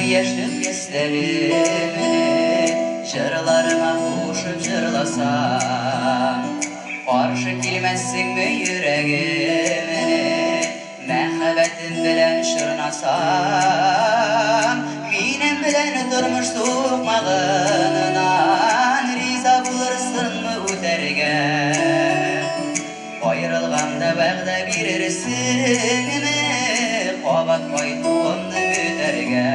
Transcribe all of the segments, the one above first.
Яшьлек яшьләремне җырларыма кушып җырласам, каршы килмәссеңме йөрәгемне мәхәббәтем белән чорнасам, минем белән тормыш сукмагыннан риза булырсыңмы үтәргә? Аерылганда вәгъдә бирерсеңме кабат кайтуымны көтәргә?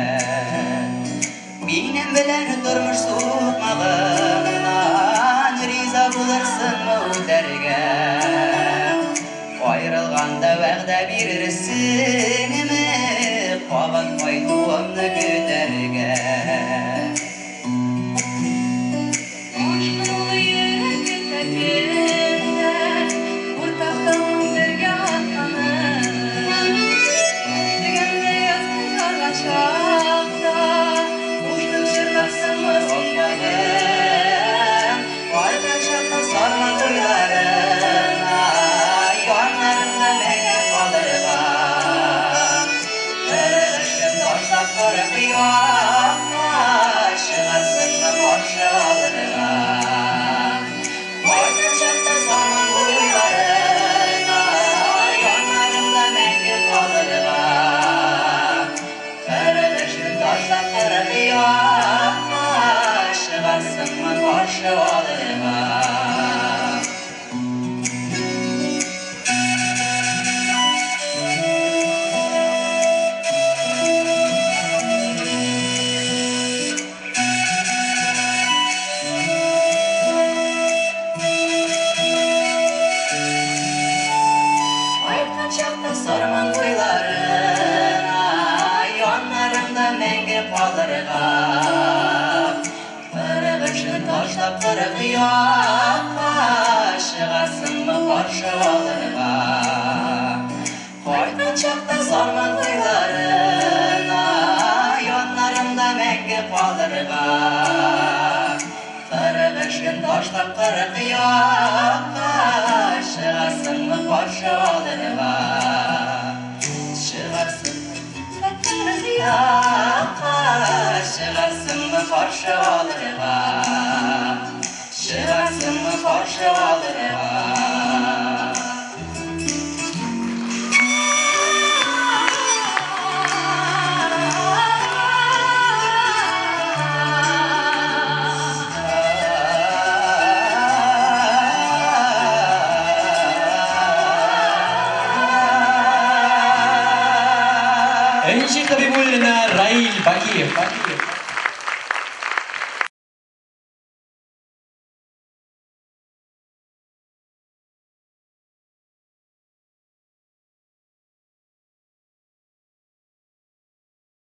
Минем белән тормыш сукмагыннан риза булырсыңмы үтәргә? Аерылганда вәгъдә бирерсеңме кабат кайтуымны көтәргә? Ашкынулы йөрәк көтә кемдер, Уртак таңның бергә атканын. Дигәндә язгы карган чакта, Кушып җырларсыңмы син йөрәгем? Кайткан чакта Сарман буйларына, яннарымда мәңге калырга. 40 эшен ташлап 40 якка, чыгарсыңмы каршы алырга? Кайткан чакта Сарман буйларына, яннарымда мәңге калырга. 40 эшен ташлап 40 якка, чыгарсыңмы каршы алырга? Кайткан чакта Сарман буйларына, яннарымда мәңге калырга. 40 эшен ташлап 40 якка, чыгарсыңмы каршы алырга? Кайткан чакта Сарман буйларына, яннарымда мәңге калырга. 40 эшен ташлап 40 якка, чыгарсыңмы каршы алырга? Чыгарсыңмы 40 якка, чыгарсыңмы каршы алырга? Чыгарсыңмы каршы алырга? Энҗе Хәбибуллина, Раил Бакиев.